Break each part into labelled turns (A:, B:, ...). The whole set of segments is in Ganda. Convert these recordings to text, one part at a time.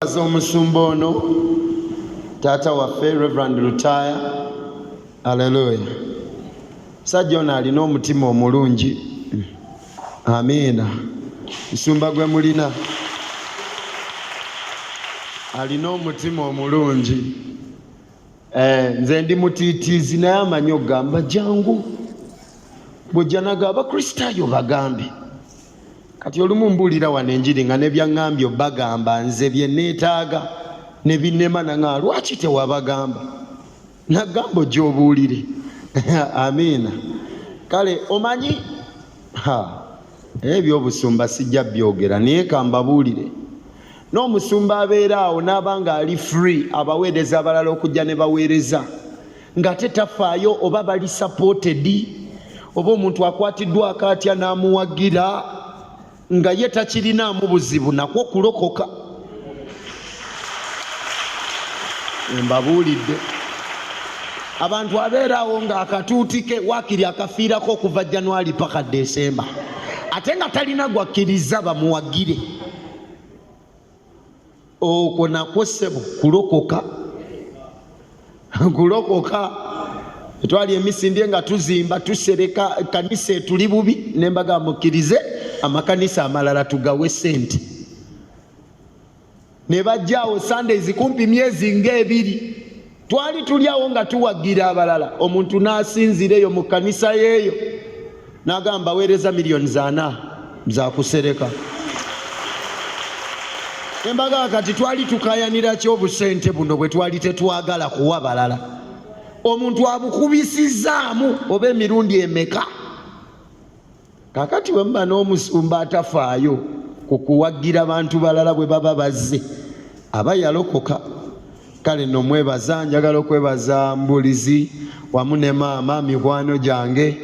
A: Kwebaza omusumba ono taata waffe Reverend Lutaaya. Aleluya. Musajja ono alina omutima omulungi. Amiina. Musumba gwe mulina alina omutima omulungi. Eh, nze ndi mutiitiizi naye amanyi okugamba jangu bwojja naga abakristaayo bagambe. Kati olumu mbuulira wano enjiri nga ne byaŋŋambye obagamba nze bye neetaaga ne binnema naŋa lwaki tewabagamba nagamba ojja obuulire. Amiina. Kale omanyi ebyobusumba sijja byogera naye kambabuulire n'omusumba abeera awo n'aba nga ali free abaweereza abalala okujja ne baweereza ng'ate tafaayo oba bali supported oba omuntu akwatiddwako atya n'amuwagira nga ye takirinaamu buzibu nakwo kulokoka. Mbabuulidde abantu abeera awo ng'akatuuti ke waakiri akafiirako okuva January paka Desemba ate nga talina gwakkiriza bamuwagire. Okwo nakwo ssebo kulokoka, kulokoka. Twali emisindye nga tuzimba tusereka kanisa etuli bubi ne mbaga mukkirize amakanisa amalala tugawe ssente ne bajjaawo Sundays kumpi myezi ng'ebiri twali tuli awo nga tuwagira abalala omuntu n'asinzira eyo mu kkanisa yeeyo n'agamba weereza miliyoni zana zakusereka embaga kati twali tukayanira ki obusente buno bwe twali tetwagala kuwa balala omuntu abukubisizaamu oba emirundi emeka. Kakati bwe muba n'omusumba atafaayo ku kuwagira bantu balala bwe baba bazze aba yalokoka. Kale nno mwebaza, njagala okwebaza Mbulizi wamu ne maama mikwano gyange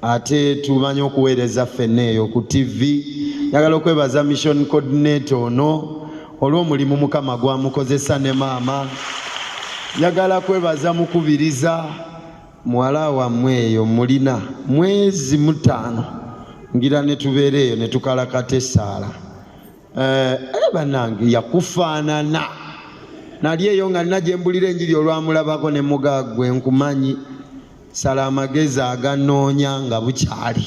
A: ate tumanyi okuweereza ffenna eyo ku TV. Njagala okwebaza mission coordinator ono olw'omulimu Mukama gwamukozesa ne maama. Njagala kwebaza mukubiriza muwala wammwe eyo mulina mwezi mutaano ngira ne tubeera eyo ne tukalakata essaala. Eh, bannange yakufaanana nali eyo nga nina gye mbulira enjiri olwamulabako ne mugaa gwe nkumanyi sala amagezi aganoonya nga bukyali.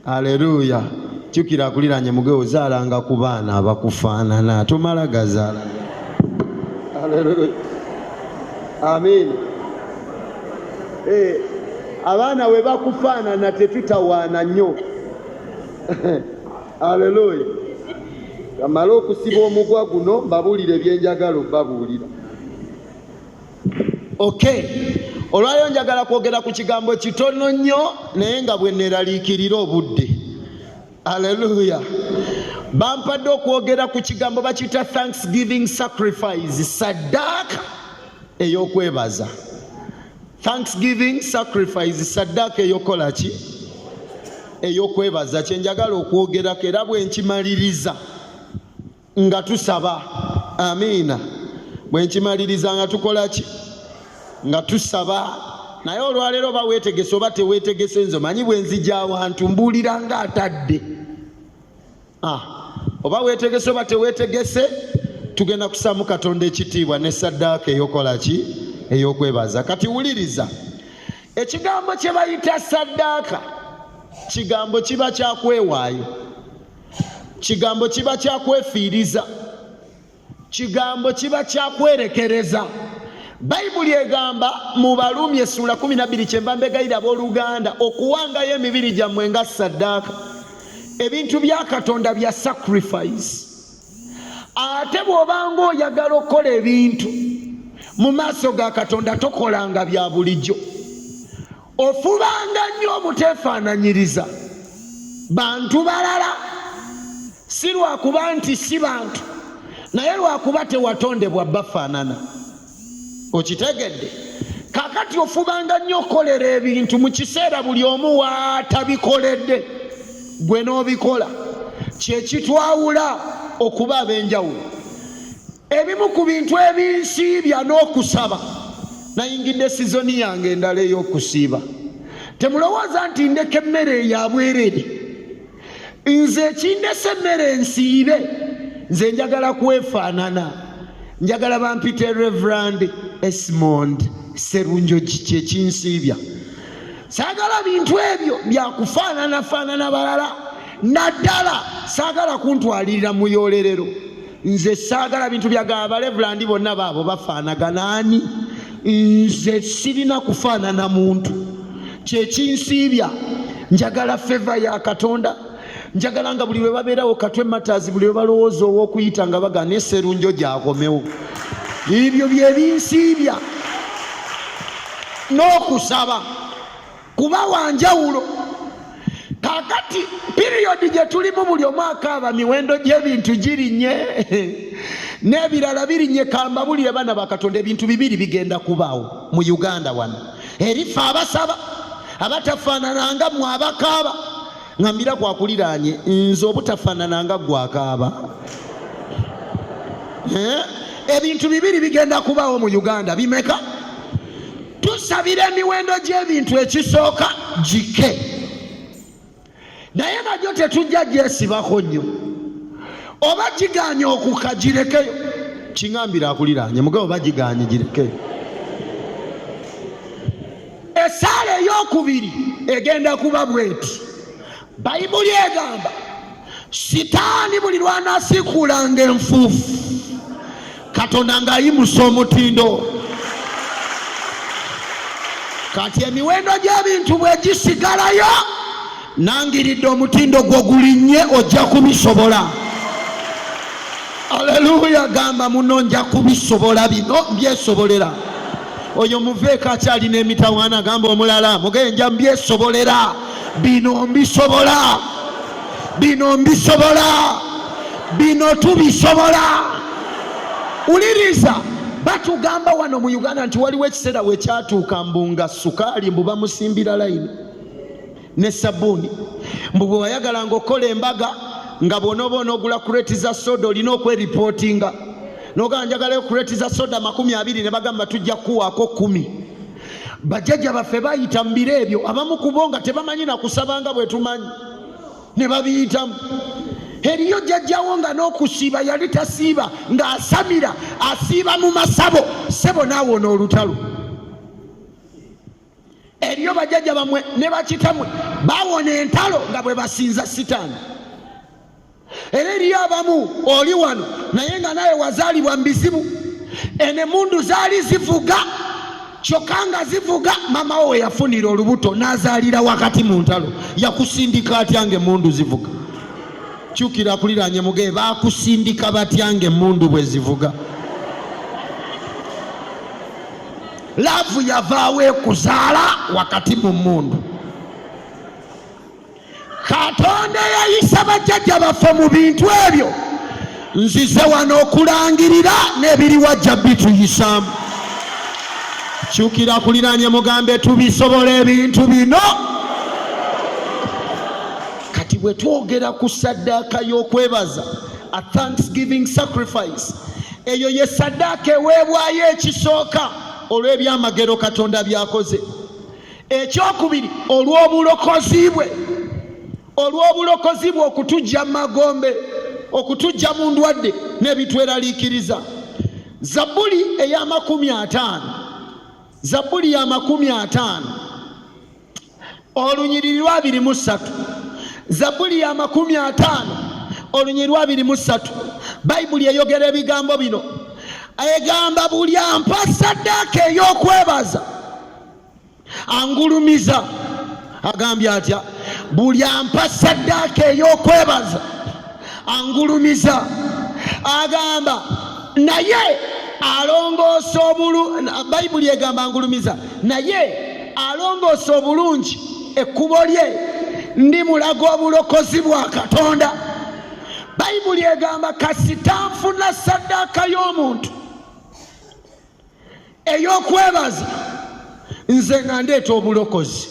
A: Aleluya. Jjukira akuliraanye muge ozaalanga ku baana abakufaanana tomala gazaala. Aleluya. Amiina. Eh, abaana we bakufaanana tetutawaana nnyo. Aleluya. Kamale okusiba omugwa guno mbabuulire bye njagala obbabuulira. Okay. Olwaleero njagala kwogera ku kigambo kitono nnyo naye nga bwe neeraliikirira obudde. Aleluya. Bampadde okwogera ku kigambo bakiyita thanksgiving sacrifice, saddaaka ey'okwebaza. Thanksgiving sacrifice, saddaaka ey'okukola ki? Ey'okwebaza. Kye njagala okwogerako era bwe nkimaliriza nga tusaba. Amiina. Bwe nkimaliriza nga tukola ki? Nga tusaba. Naye olwaleero oba weetegese oba teweetegese, nze omanyi bwe nzija awantu mbuulira nga atadde. Oba weetegese oba teweetegese, tugenda kusaamu Katonda ekitiibwa ne saddaaka ey'okola ki? Ey'okwebaza. Kati wuliriza ekigambo kye bayita saddaaka, kigambo kiba kya kwewaayo, kigambo kiba kya kwefiiriza, kigambo kiba kya kwerekereza. Bayibuli egamba mu Baruumi essuula 12, kyenva mbegayirira abooluganda okuwangayo emibiri gyammwe nga ssaddaaka. Ebintu bya Katonda bya sacrifice. Ate bw'obanga oyagala okukola ebintu mu maaso ga Katonda tokolanga bya bulijjo. Ofubanga nnyo obuteefaananyiriza bantu balala, si lwakuba nti si bantu, naye lwakuba tewatondebwa bafaanana. Okitegedde? Kaakati ofubanga nnyo okukolera ebintu mu kiseera buli omu w'atabikoledde, gwe n'obikola. Kye kitwawula okuba ab'enjawulo. Ebimu ku bintu ebinsiibya n'okusaba, nayingidde sizoni yange endala ey'okusiiba. Temulowooza nti ndeka emmere eya bwereere. Nze ekindesa emmere nsiibe, nze njagala kwefaanana. Njagala bampite Reverand Esmond Serunjogi, kyekinsiibya. Saagala bintu ebyo byakufaananafaanana balala, naddala saagala kuntwalirira muyoolerero. Nze saagala bintu byaga abalevulandi bonna baabo bafaanagana ani. Nze sirina kufaanana muntu, kyekinsiibya. Njagala feva ya Katonda. Njagala nga buli lwe babeerawo Katwe Matters, buli lwe balowooza ow'okuyita nga baga ne Serunjo gyakomewo. Ebyo bye binsiibya n'okusaba kuba wanjawulo. Kakati piriyodi gye tulimu, buli omu akaaba, miwendo gy'ebintu girinnye n'ebirala birinnye. Kambabulire baana ba Katonda, ebintu bibiri bigenda kubaawo mu Uganda wano. Erife abasaba abatafaanananga mmwe abakaaba, ngambira kwakuliraanye nze obutafaanananga ggwe akaaba. Ebintu bibiri bigenda kubaawo mu Uganda. Bimeka? Tusabira emiwendo gy'ebintu ekisooka gike, naye nagyo tetujja gyesibako nnyo. Oba giganye okuka, girekeyo. Kiŋambira akuliraanye mugabo, oba giganye girekeyo. Essaala ey'okubiri egenda kuba bweti. Bayibuli egamba Sitaani buli lw'anaasiikuulanga enfuufu, Katonda ng'ayimusa omutindo. Kati emiwendo gy'ebintu bwe gisigalayo, nangiridde omutindo gwo gulinnye, ojja kubisobola. Aleluya! Gamba muno, nja kubisobola bino, mbyesobolera. Oyo muveeko akyalina emitawaana. Gamba omulala, mugenja, mbyesobolera bino, mbisobola bino, mbisobola bino, tubisobola. Wuliriza, batugamba wano mu Uganda nti waliwo ekiseera wekyatuuka mbu nga sukaali mbu bamusimbira layini ne sabbuuni, mbu bwe wayagalanga okukola embaga nga bw'onooba onoogula kureti za soda olina okweripootinga, nogamba njagalayo kureti za soda 20, ne bagamba tujja kukuwaako 10. Bajjajja baffe bayita mu biro ebyo, abamu kubo nga tebamanyi na kusaba nga bwe tumanyi, ne babiyitamu. Eriyo jjajjawo nga n'okusiiba yali tasiiba, ng'asamira, asiiba mu masabo. Ssebo, naawona olutalo. Eriyo bajjajja bamwe ne bakitamwe bawona entalo nga bwe basinza Sitaani. Era eriyo abamu oli wano naye nga naye wazaalibwa mu bizibu, eno emundu zaali zivuga, kyokka nga zivuga mama wo we yafunira olubuto n'azaalira wakati mu ntalo. Yakusindika atya nga emundu zivuga? Kyukira akuliraanye, muge, baakusindika batya nga emundu bwe zivuga? Love yavaawo ekuzaala wakati mu mundu. Katonda yayisa bajjajja baffe mu bintu ebyo. Nzize wano okulangirira n'ebiriwajja bituyisaamu. Kyukira kuliraanye, mugambe, tubisobola ebintu bino. Kati bwe twogera ku saddaaka y'okwebaza, a thanksgiving sacrifice, eyo ye saddaaka eweebwayo ekisooka olw'ebyamagero Katonda by'akoze, ekyokubiri olw'obulokozi bwe, olw'obulokozi bwe okutujja mu magombe, okutujja mu ndwadde n'ebitweraliikiriza. Zabbuli ey'ama-50, Zabbuli ya 50, olunyiriri lwa 23. Zabbuli ya 50, olunyiriri lwa 23, Bayibuli eyogera ebigambo bino. Egamba, buli ampa saddaaka ey'okwebaza angulumiza. Agambye atya? Buli ampa saddaaka ey'okwebaza angulumiza. Agamba naye alongoosa obulu, Bayibuli egamba angulumiza, naye alongoosa obulungi ekkubo lye ndimulaga obulokozi bwa Katonda. Bayibuli egamba kasita nfuna saddaaka y'omuntu ey'okwebaza, nze nga ndeeta obulokozi.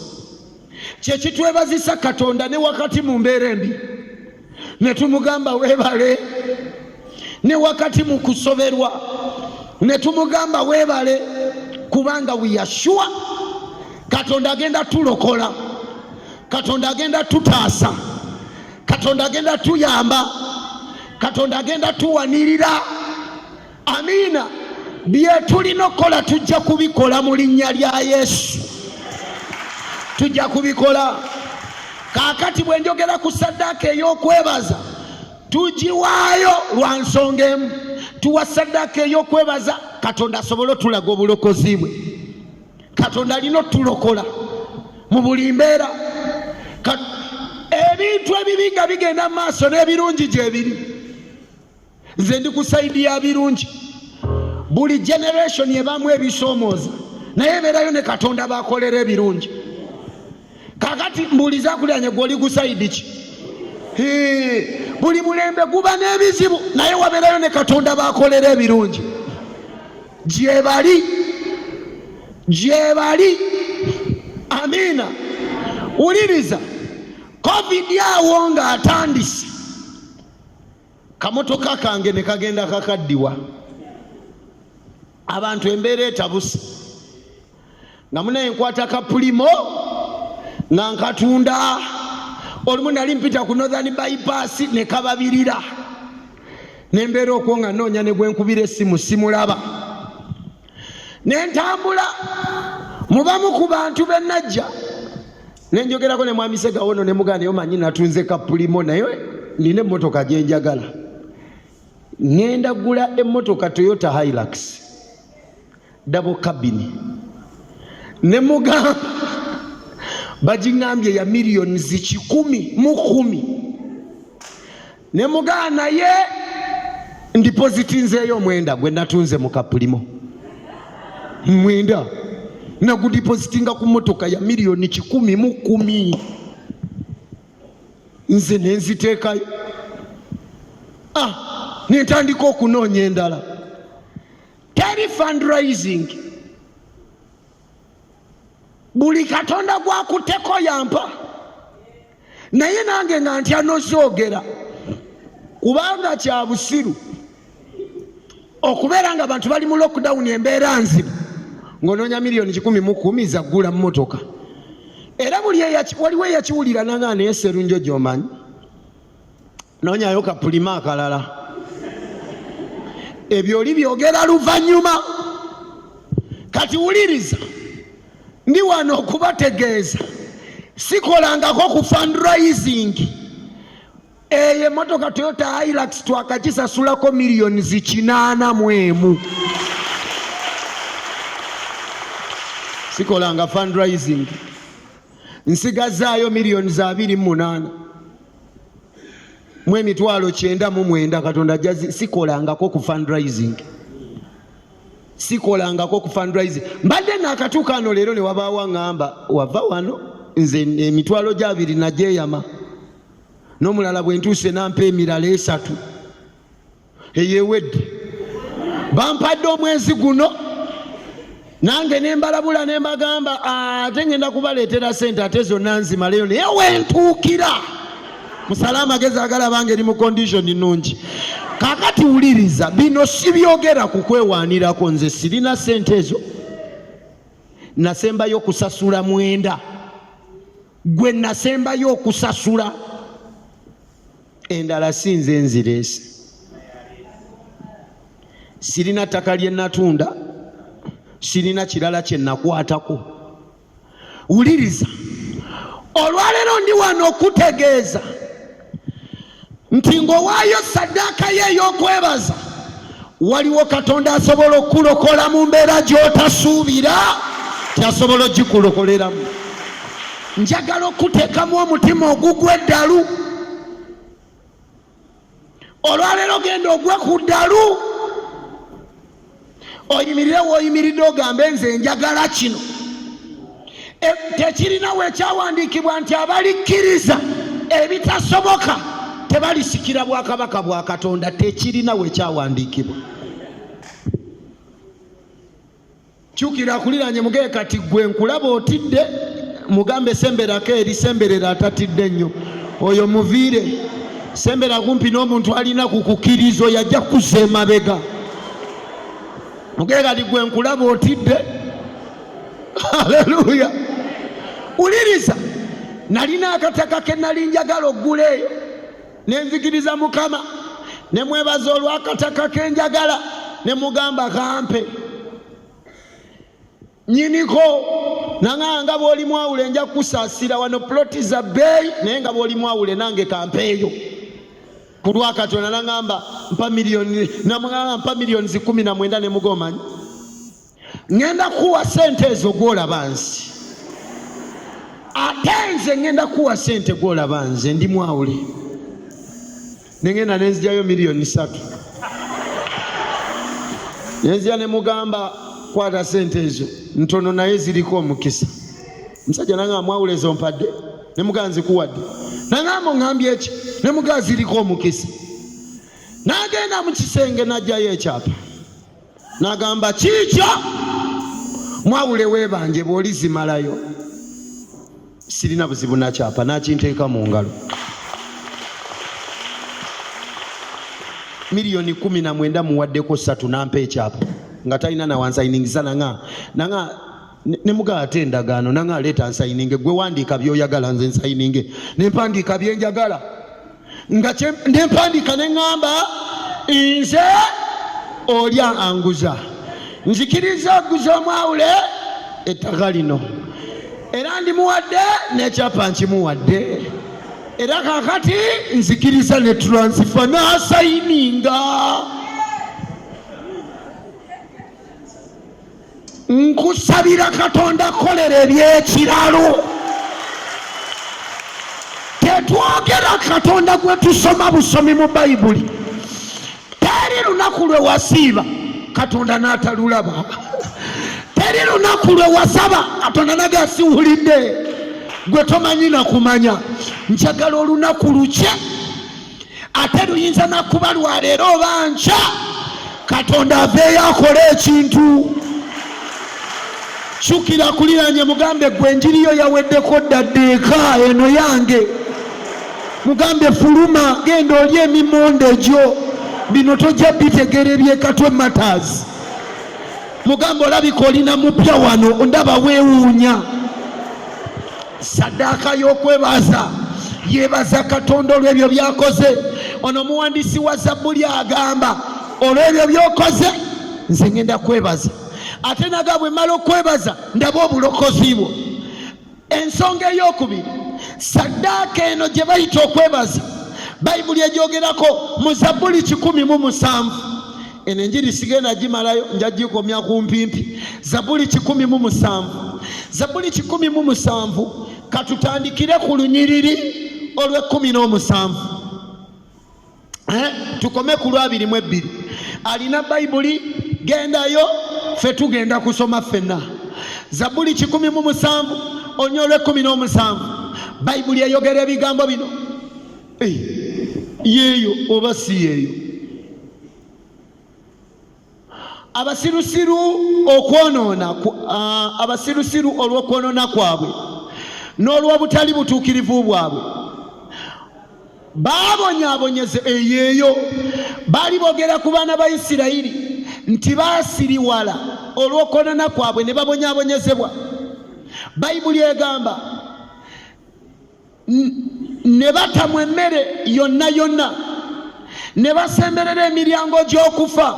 A: Kyekitwebazisa Katonda ne wakati mu mbeera embi ne tumugamba weebale, ne wakati mu kusoberwa ne tumugamba weebale, kubanga we are sure Katonda agenda tulokola, Katonda agenda tutaasa, Katonda agenda tuyamba, Katonda agenda tuwanirira. Amiina. Bye tulina okukola tujja kubikola mu linnya lya Yesu, tujja kubikola. Kaakati bwe njogera ku ssaddaaka ey'okwebaza, tugiwaayo lwa nsonga emu. Tuwa ssaddaaka ey'okwebaza Katonda asobole otulaga obulokozi bwe. Katonda alina otulokola mu buli mbeera. Ebintu ebibi nga bigenda mu maaso n'ebirungi gyebiri. Nze ndi ku sayidi ya birungi. Buli generation ebaamu ebisoomooza, naye ebeerayo ne Katonda bakolera ebirungi. Kakati mbuuliza akuliranye, gwe oli ku sayidi ki? Buli mulembe guba n'ebizibu, naye wabeerayo ne Katonda bakolera ebirungi. Gyebali, gyebali. Amiina. Wuliriza, covid awo ng'atandise, kamotoka kange ne kagenda kakaddiwa, abantu embeera etabuse, nga munaye nkwata kapulimo nga nkatunda. Olumu nali mpita ku Northern Bypass ne kababirira, nembeera okwo nga noonya ne gwenkubira essimu simulaba, ne ntambula mubamu ku bantu be najja ne njogerako ne mwami Segawono ne muganda, naye omanyi natunze kapulimo, naye nina emmotoka gye njagala, ŋŋenda gula emmotoka Toyota Hilux double cabin. Ne mugamba bagiŋŋambye ya miliyoni 110. Ne mugamba naye ndipozitinzeeyo omwenda gwe natunze mu kapulimo, mwenda nagudipozitinga ku mmotoka ya miliyoni 110, nze nenziteekayo. Nentandika okunoonya endala. Teri fundraising, buli Katonda gwakutteko yampa, naye nange nga ntya nozoogera, kubanga kya busiru okubeera nga abantu bali mu lockdown, embeera nzibu, ng'onoonya miliyoni 110 zaggula mmotoka. Era buli waliwo eyakiwulira nanga, naye Serunjo gy'omanyi, noonyayo kapulima akalala. Ebyo oli byogera luvannyuma. Kati wuliriza, ndi wano okubategeeza sikolangako ku fundraising. Eyo emmotoka Toyota Hilux twakagisasulako miliyoni 81. Sikolanga fundraising, nsigazaayo miliyoni za 28 mu emitwalo 99. Katonda jazi. Sikolangako ku fundraising, sikolangako ku fundraising. Mbadde naakatuuka ano leero ne wabaawo aŋŋamba, wava wano, nze emitwalo gyabiri nagyeyama n'omulala bwe ntuuse nampa emirala esatu eyewedde bampadde omwezi guno. Nange ne mbalabula ne mbagamba ate ngenda kubaleetera sente ate zonna nzimaleyo, naye wentuukira musale amagezi agalaba nga eri mu condition nnungi. Kakati wuliriza, bino sibyogera ku kwewaanirako. Nze sirina sente ezo. Nasembayo okusasula mwenda gwe nasembayo okusasula, endala si nze nzireese. Sirina ttaka lye natunda, sirina kirala kye nakwatako. Wuliriza, olwaleero ndi wano okutegeeza nti ng'owaayo saddaaka ye ey'okwebaza, waliwo Katonda asobola okukulokola mu mbeera gy'otasuubira kyasobola ogikulokoleramu. Njagala okuteekamu omutima ogugwa eddalu olwaleero. Genda ogwe ku ddalu, oyimirire w'oyimiridde, ogambe nze njagala kino. Tekirina wekyawandiikibwa nti abalikkiriza ebitasoboka tebalisikira bwakabaka bwa Katonda. Tekirina wekyawandiikibwa. Kyukira akuliranye, mugee kati gwe nkulaba otidde, mugambe semberako eri, semberera atatidde nnyo oyo muviire, sembera kumpi n'omuntu alina ku kukkiriza oyo ajja kuzza emabega. Mugee kati gwe nkulaba otidde. Haleluya. Wuliriza, nalina akataka ke nali njagala oggula eyo, nenzikiriza Mukama ne mwebaza olw'akataka ke njagala. Ne mugamba kampe nyiniko nangamba nga bwoli mwawule nja kukusaasira, wano ploti za bbeeyi, naye nga bwoli mwawule nange kampeeyo ku lwa Katonda. Nangamba mpa miliyoni, namugamba mpa miliyoni 19. Ne mugomanyi ŋŋenda kuwa sente ezo gwolaba nsi, ate nze ŋŋenda kuwa sente gwolaba nze ndi mwawule. Nengenda nenzigyayo miliyoni 3, nenzija ne mugamba kwata sente ezo, ntono naye ziriko omukisa. Omusajja nangamba mwawule ezo mpadde? Ne mugamba nzikuwadde. Nangamba oŋŋambye eki? Ne mugamba ziriko omukisa. N'agenda mu kisenge n'aggyayo ekyapa n'agamba kiikyo mwawule weebanje bw'oli zimalayo, sirina buzibu nakyapa. N'akinteeka mu ngalo, miliyoni 19 muwaddeko 3, n'ampa ekyapa nga talina nawansayiningisa. Nanga nanga ne mugaa ate endagaano, nanga aleeta nsayininge, gwe wandiika by'oyagala nze nsayininge. Nempandiika byenjagala nga nempandiika neŋŋamba nze oli anguza nzikiriza oguza omwawule ettaka lino, era ndimuwadde n'ekyapa nkimuwadde, era kakati nzikiriza ne transfer. N'asayininga. Nkusabira Katonda kolera ebyekiralo. Tetwogera Katonda gwe tusoma busomi mu Bayibuli. Teri lunaku lwe wasiiba Katonda n'atalulaba, teri lunaku lwe wasaba Katonda naga siwulidde, gwe tomanyi na kumanya. Njagala olunaku lukye, ate luyinza nakuba lwaleero oba nkya, Katonda aveeyo akole ekintu. Kyukira kuliranye mugambe gwe enjiriyo yaweddeko dda, ddeeka eno yange. Mugambe fuluma genda oli emimonde egyo, bino tojja bitegeera ebyekatwe matters. Mugambe olabika olina mupya wano, ndaba weewuunya. Saddaaka y'okwebaza yeebaza Katonda olw'ebyo by'akoze. Ono omuwandiisi wa Zabbuli agamba olw'ebyo by'okoze nze ngenda kwebaza, ate naga bwe mmala okwebaza ndaba obulokozi bwo. Ensonga ey'okubiri, saddaaka eno gye bayita okwebaza, Bayibuli egyogerako mu Zabbuli 107. Eno enjiri sigenda gimalayo, nja gikomya ku mpimpi. Zabbuli 107, Zabbuli 107, katutandikire ku lunyiriri olw'e-17 tukome ku lwabiri mu ebbiri. Alina Bayibuli gendayo, ffe tugenda kusoma ffenna. Zabbuli 107 onya olw'e-17, Bayibuli eyogera ebigambo bino. Yeeyo oba si yeeyo? Abasirusiru okwonoona, abasirusiru olw'okwonoona kwabwe n'olw'obutali butuukirivu bwabwe baabonyaabonyeze. Eyeeyo baali boogera ku baana ba Isirayiri nti baasiriwala olw'okwonoona kwabwe ne babonyaabonyezebwa. Bayibuli egamba ne batamwa emmere yonna yonna ne basemberera emiryango gy'okufa.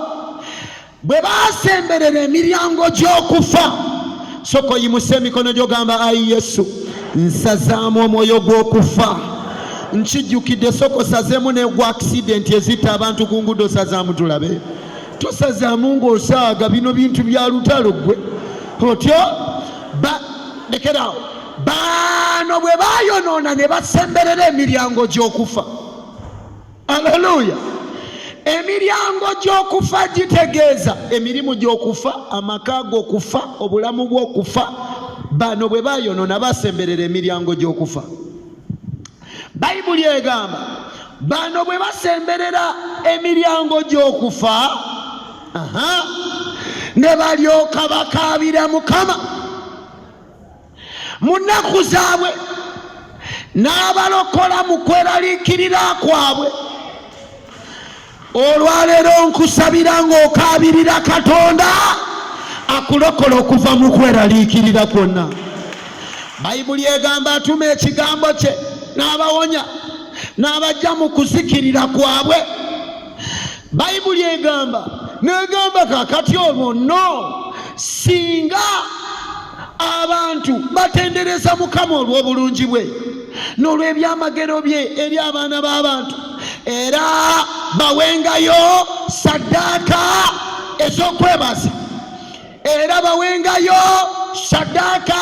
A: Bwe baasemberera emiryango gy'okufa, soka oyimuse emikono gy'ogamba ayi Yesu, nsazaamu omwoyo gw'okufa. Nkijjukidde, soka osazeemu negwa accident ezitta abantu ku nguudo. Sazaamu tulabe. Tosazaamu ng'osaaga, bino bintu bya lutalo. Gwe otyo lekeraawo. Baano bwe baayonoona ne basemberera emiryango gy'okufa. Aleluya! Emiryango gy'okufa gitegeeza emirimu gy'okufa, amaka g'okufa, obulamu bw'okufa. Bano bwe bayonoona basemberera emiryango gy'okufa. Bayibuli egamba bano bwe basemberera emiryango gy'okufa, aha, ne balyoka bakaabira Mukama mu nnaku zaabwe, n'abalokola mu kweraliikirira kwabwe. Olwaleero nkusabira ng'okaabirira Katonda akulokola okuva mu kweraliikirira kwonna. Bayibuli egamba atuma ekigambo kye n'abawonya n'abajja mu kuzikirira kwabwe. Bayibuli egamba Negamba kakati olwo nno singa abantu batendereza Mukama olw'obulungi bwe n'olw'ebyamagero bye eri abaana b'abantu, era bawengayo saddaaka ez'okwebaza, era bawengayo saddaaka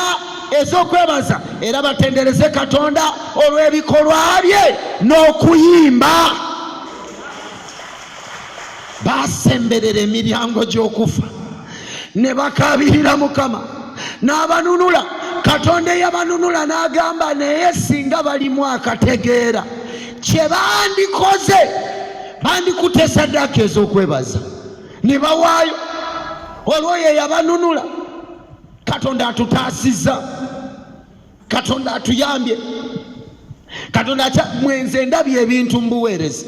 A: ez'okwebaza, era batendereze Katonda olw'ebikolwa bye n'okuyimba. Basemberera emiryango gy'okufa ne bakaabirira Mukama n'abanunula. Katonda eyabanunula n'agamba, naye singa balimu akategeera kye bandikoze, bandikutte saddaaka ez'okwebaza ne bawaayo olw'oyo eyabanunula. Katonda atutaasizza, Katonda atuyambye, Katonda akya mwenze ndabye ebintu mu buweereza.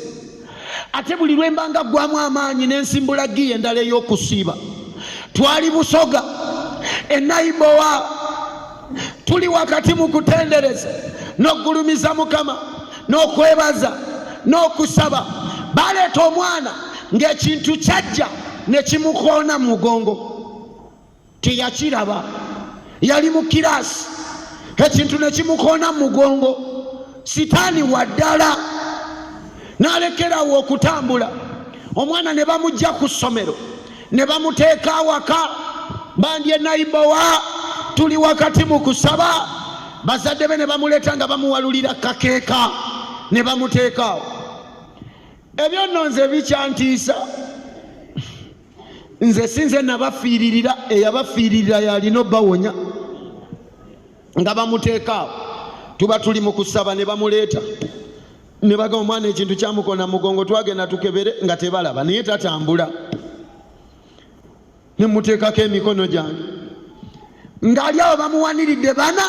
A: Ate buli lwe mba nga ggwamu amaanyi ne nsimbula giya endala ey'okusiiba. Twali Busoga e Naibowa, tuli wakati mu kutendereza n'okugulumiza Mukama n'okwebaza n'okusaba. Baleeta omwana ng'ekintu kyajja ne kimukoona mu mugongo. Teyakiraba, yali mu kiraasi, ekintu ne kimukoona mu mugongo. Sitaani wa ddala n'alekerawo okutambula. Omwana ne bamujja ku ssomero ne bamuteeka awaka. Bandye Naibowa, tuli wakati mu kusaba, bazadde be ne bamuleeta nga bamuwalulira kakeeka ne bamuteeka awo. Ebyo nno nze bikyantiisa. Nze si nze nabafiiririra, eyabafiiririra yalina obawonya. Nga bamuteeka awo, tuba tuli mu kusaba ne bamuleeta ne bagamba omwana ekintu kyamukona mugongo, twagenda tukebere nga tebalaba, naye tatambula. Ne muteekako emikono gyange ng'ali awo, bamuwaniridde bana,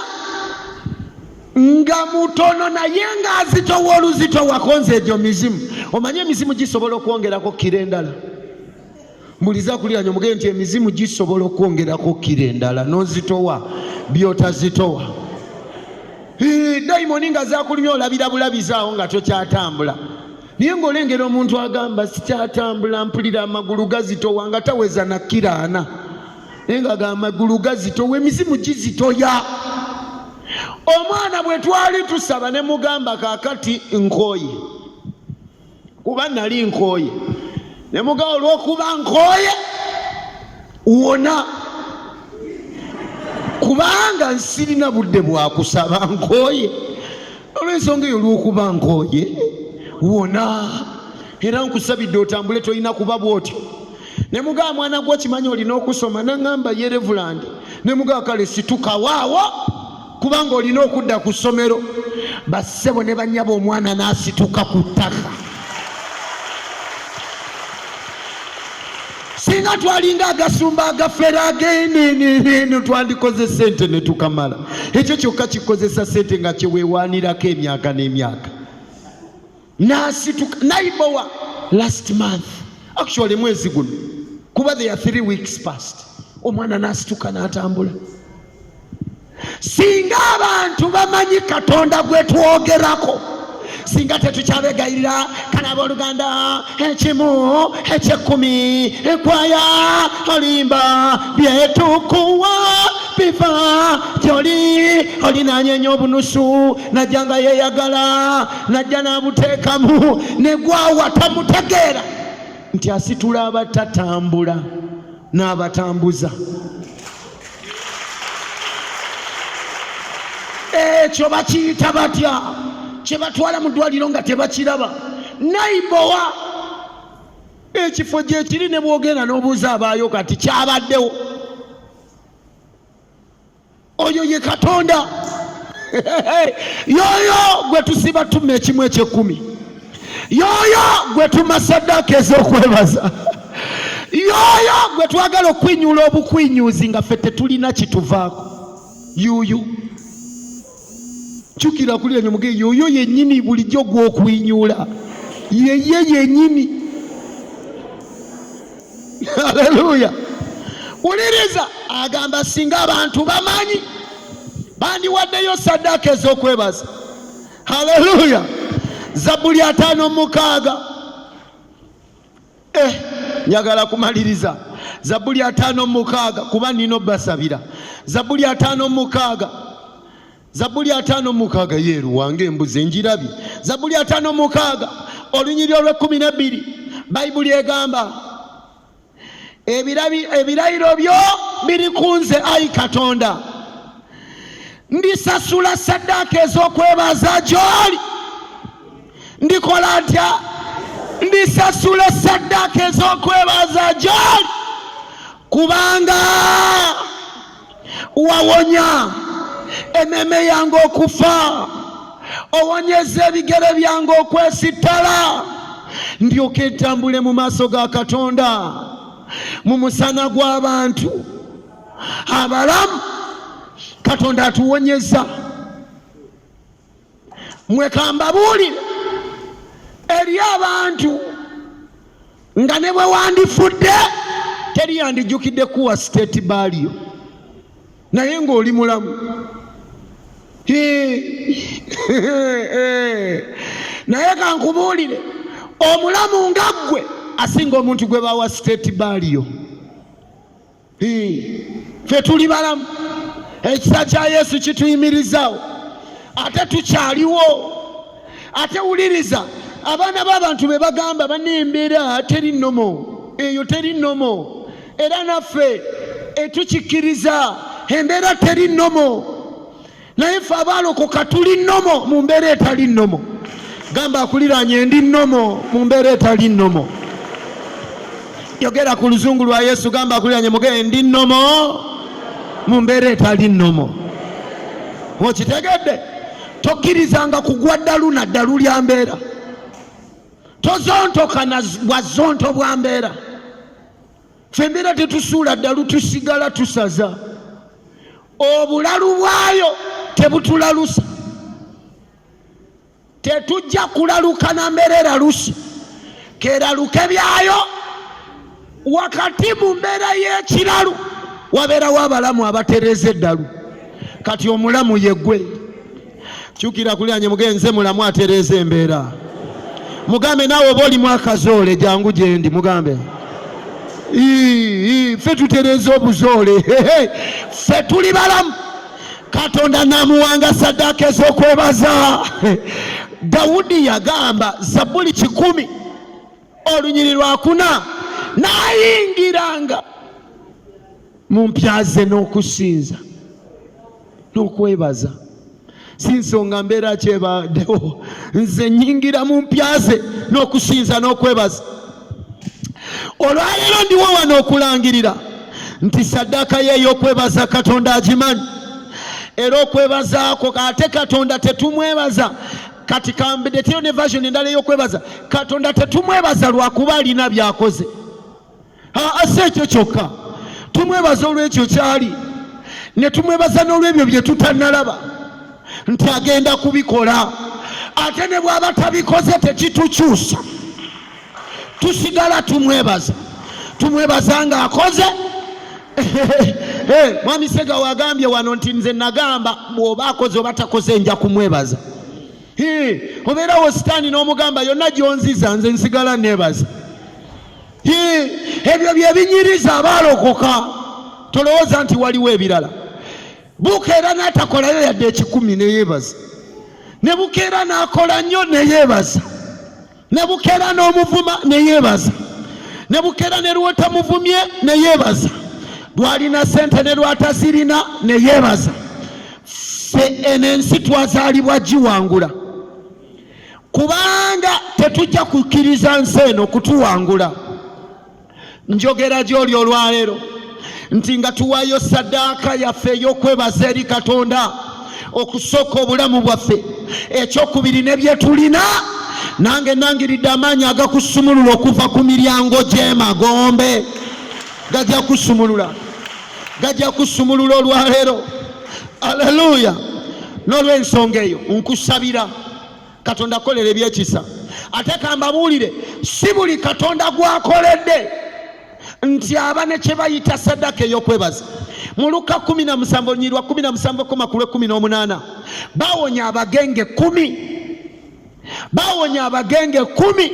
A: nga mutono naye ng'azitowa oluzitowa. Konze egyo mizimu. Omanye emizimu gisobola okwongerako kiro endala. Mbuliza kuliranya omugende nti emizimu gisobola okwongerako kiro endala n'ozitowa by'otazitowa. Dayimoni nga zakulumya olabira bulabizi awo nga tokyatambula, naye ng'olengera omuntu agamba sikyatambula, mpulira amagulu gazitowa, nga taweza na kiro ana, naye nga amagulu gazitowa. Emizimu gizitoya. Omwana bwe twali tusaba ne mugamba kaakati nkooye, kuba nali nkooye, ne mugamba olw'okuba nkooye wona, kubanga nsirina budde bwa kusaba, nkooye. Olw'ensonga eyo, olw'okuba nkooye wona, era nkusabidde otambule, tolina kuba bw'otyo. Ne mugamba mwana gwo okimanyi olina okusoma? Naŋŋamba ye Reverend. Ne mugamba kale situka waawo, kubanga olina okudda ku ssomero. Bassebo ne bannyabo, omwana n'asituka ku ttaka. Singa twalinga agasumba agafera ageneneneno, twandikoze sente ne tukamala. Ekyo kyokka kikozesa sente nga kyeweewaanirako emyaka n'emyaka. N'asituka Naibowa last month, actually mwezi guno, kuba there are 3 weeks past, omwana n'asituka n'atambula. Singa abantu bamanyi Katonda gwe twogerako, singa tetukyabegayirira. Kale abooluganda, ekimu ekyekumi, ekwaya olimba, byetukuwa biva gyoli. Olinanyenya obunusu, najja nga yeeyagala, najja n'abuteekamu ne gwawa. Tamutegeera nti asitula abatatambula n'abatambuza. Ekyo bakiyita batya kye batwala mu ddwaliro nga tebakiraba? Naibowa ekifo gye kiri, ne bwogenda n'obuuza abaayo kati kyabaddewo. Oyo ye Katonda yoyo gwe tusiba tuma ekimu ekyekumi, yoyo gwe tuma saddaaka ez'okwebaza, yoyo gwe twagala okwinyuula obukwinyuuzi nga ffe tetulina kituvaako. Yuyu kyukira kulira nyomuge, yoyo yennyini bulijjo gw'okwinyuula, yeye yennyini. Haleluya! Wuliriza, agamba singa abantu bamanyi bandiwaddeyo saddaaka ez'okwebaza. Haleluya! Zabbuli 56. Njagala kumaliriza Zabbuli 56, kuba nina obbasabira. Zabbuli 56, Zabbuli 56, yeeru wange embuzi enjirabye. Zabbuli 56 olunyiri olw'e12, Bayibuli egamba, ebirayiro byo biri ku nze, ayi Katonda, ndisasula saddaaka ez'okwebaza gy'oli. Ndikola ntya? Ndisasula saddaaka ez'okwebaza gy'oli, kubanga wawonya emmeeme yange okufa, owonyeza ebigere byange okwesittala, ndyoke ntambule mu maaso ga Katonda mu musana gw'abantu abalamu. Katonda atuwonyeza. Mwe kambabuulire, eri abantu nga ne bwe wandifudde teri yandijjukidde kuwa state burial, naye ng'oli mulamu. Naye kankubuulire, omulamu nga ggwe asinga omuntu gwe bawa state burial. Ffe tuli balamu, ekisa kya Yesu kituyimirizaawo, ate tukyaliwo. Ate wuliriza, abaana b'abantu be bagamba banna embeera teri normal, eyo teri normal, era naffe etukikkiriza embeera teri normal, naye ffe abaalokoka tuli normal mu mbeera etali normal. Gamba akuliraanye, ndi normal mu mbeera etali normal. Yogera ku luzungu lwa Yesu, gamba akuliraanye, mugambe, ndi normal mu mbeera etali normal. Okitegedde? Tokkirizanga kugwa ddalu na ddalu lya mbeera, tozontoka na bwazonto bwa mbeera. Ffe embeera tetusuula ddalu, tusigala tusaza. Obulalu bwayo tebutulalusa, tetujja kulaluka na mbeera eraluse, keraluke byayo. Wakati mu mbeera y'ekiralu wabeerawo abalamu abatereeza eddalu. Kati omulamu yeggwe. Kyukira kulyanye, mugenze, mulamu atereeza embeera. Mugambe, naawe oba olimu akazoole, jangu gyendi. Mugambe, ffe tutereeza obuzoole, ffe tuli balamu. Katonda namuwanga saddaaka ez'okwebaza. Dawudi yagamba, Zabbuli 100 olunyiri lwakuna, n'ayingiranga mu mpya ze n'okusinza n'okwebaza. Si nsonga mbeera kyebaddewo, nze nyingira mu mpya ze n'okusinza n'okwebaza. Olwaleero ndiwo wano okulangirira nti saddaaka ye ey'okwebaza Katonda agimanyi, era okwebazaako ate Katonda tetumwebaza. Kati kambedeteyo ne version endala ey'okwebaza. Katonda tetumwebaza lwakuba alina byakoze, aa, si ekyo kyokka. Tumwebaza olw'ekyo kyali, ne tumwebaza n'olwebyo bye tutannalaba nti agenda kubikola. Ate ne bw'aba tabikoze, tekitukyusa, tusigala tumwebaza. Tumwebaza ng'akoze. Mwami Segawa agambye wano nti nze nagamba bw'oba akoze oba takoze, nja kumwebaza. Obeerawo sitaani n'omugamba, yonna gy'onziza nze nsigala neebaza. Ebyo bye binyiriza abaalokoka. Tolowooza nti waliwo ebirala. Bukeera n'atakolayo yadde 100, neyeebaza. Ne bukeera n'akola nnyo, neyeebaza. Ne bukeera n'omuvuma, neyeebaza. Ne bukeera ne lwotamuvumye, neyeebaza. Lwalina sente ne lwatazirina, neyeebaza. Ffe eno ensi twazaalibwa giwangula, kubanga tetujja kukkiriza nsi eno kutuwangula. Njogera gy'oli olwaleero nti nga tuwaayo saddaaka yaffe ey'okwebaza eri Katonda, okusooka obulamu bwaffe, ekyokubiri ne bye tulina. Nange nangiridde amaanyi agakusumulula okuva ku miryango gy'emagombe. Gajja kusumulula, gajja kusumulula olwaleero. Aleluya! N'olw'ensonga eyo nkusabira Katonda akolera ebyekisa. Ate kambabuulire, si buli Katonda gwakoledde nti aba ne kye bayita sadaka ey'okwebaza. Mu Luka 17 olunyirwa 17 koma ku lwe18, bawonya abagenge 10, bawonya abagenge 10,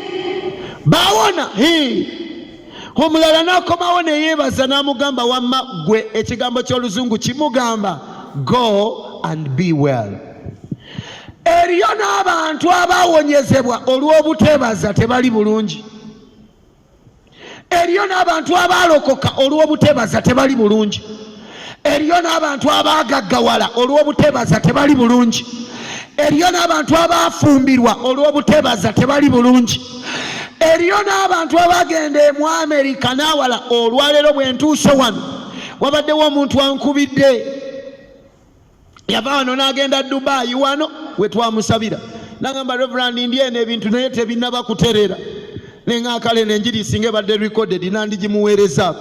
A: bawona. Omulala n'akomawo ne yeebaza n'amugamba, wamma ggwe ekigambo ky'oluzungu kimugamba, "Go and be well." Eriyo n'abantu abaawonyezebwa olw'obuteebaza, tebali bulungi. Eriyo n'abantu abaalokoka olw'obuteebaza, tebali bulungi. Eriyo n'abantu abaagaggawala olw'obuteebaza, tebali bulungi. Eriyo n'abantu abaafumbirwa olw'obuteebaza, tebali bulungi. Eriyo n'abantu abagenda emu Amerika n'awala. Olwaleero bwe ntuuse wano, wabaddewo omuntu ankubidde, yava wano n'agenda Dubayi, wano we twamusabira, nagamba, "Reverend, ndi eno, ebintu naye tebinnaba kutereera." Neŋŋakale nenjiri singa ebadde recorded nandigimuweerezaako.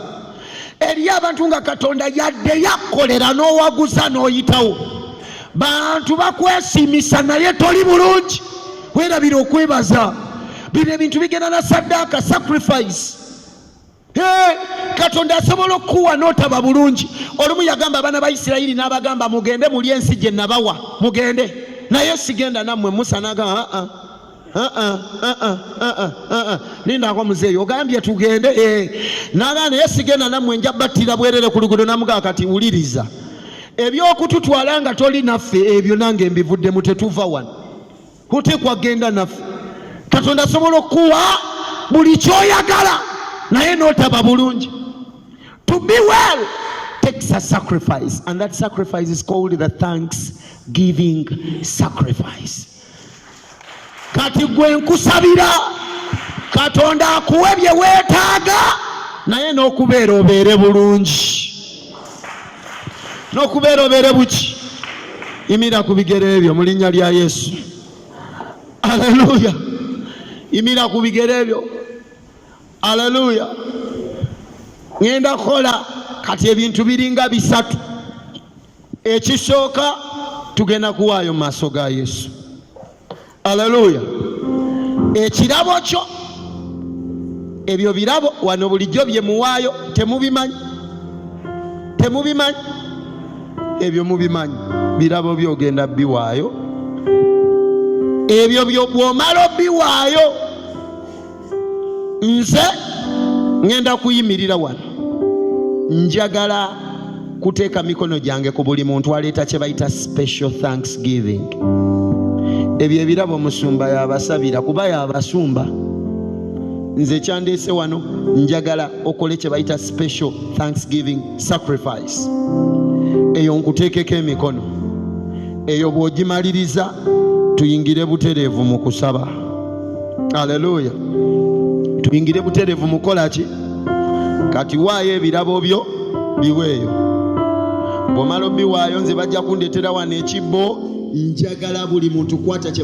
A: Eriyo abantu nga Katonda yadde yakkolera n'owaguza n'oyitawo, bantu bakwesiimisa, naye toli bulungi, weerabira okwebaza. Bino ebintu bigenda na saddaaka, sacrifice. Hey, Katonda asobola okukuwa n'otaba bulungi. Olumu yagamba abaana ba Isirayiri n'abagamba, "Mugende muli ensi gye nabawa, mugende, naye sigenda nammwe." Musa n'agamba, "Aa, aa, aa, aa, aa, lindako muzeeyi, ogambye tugende." Eh. N'agamba, "Naye sigenda nammwe, nja battira bwerere ku luguudo." Namugamba, "Kati wuliriza, ebyokututwala nga toli naffe, ebyo nange mbivuddemu, tetuva wano, oteekwa genda naffe." Katonda asobola okukuwa buli kyoyagala naye n'otaba bulungi. To be well takes a sacrifice, and that sacrifice is called the thanksgiving sacrifice. Kati gwe nkusabira Katonda akuwe bye weetaaga, naye n'okubeera obeere bulungi, n'okubeera obeere buki. Yimira ku bigere ebyo mu linnya lya Yesu. Aleluya! Yimira ku bigere ebyo. Aleluya! Ŋŋenda kukola kati ebintu biringa bisatu. Ekisooka, tugenda kuwaayo mu maaso ga Yesu, aleluya, ekirabo kyo. Ebyo birabo wano bulijjo bye muwaayo, temubimanyi? Temubimanyi? Ebyo mubimanyi, birabo byogenda biwaayo. Ebyo byo bw'omala obiwaayo, nze ŋŋenda kuyimirira wano, njagala kuteeka mikono gyange ku buli muntu aleeta kye bayita special thanksgiving. Ebyo ebirabo omusumba yabasabira, kuba yabasumba. Nze kyandeese wano, njagala okole kye bayita special thanksgiving sacrifice. Eyo nkuteekeko emikono. Eyo bw'ogimaliriza, tuyingire butereevu mu kusaba. Aleluya! Tuyingire butereevu mu kukola ki? Kati waayo ebirabo byo, biweeyo. Bw'omala obiwaayo, nze bajja kundeetera wano ekibbo. Njagala buli muntu kwata kye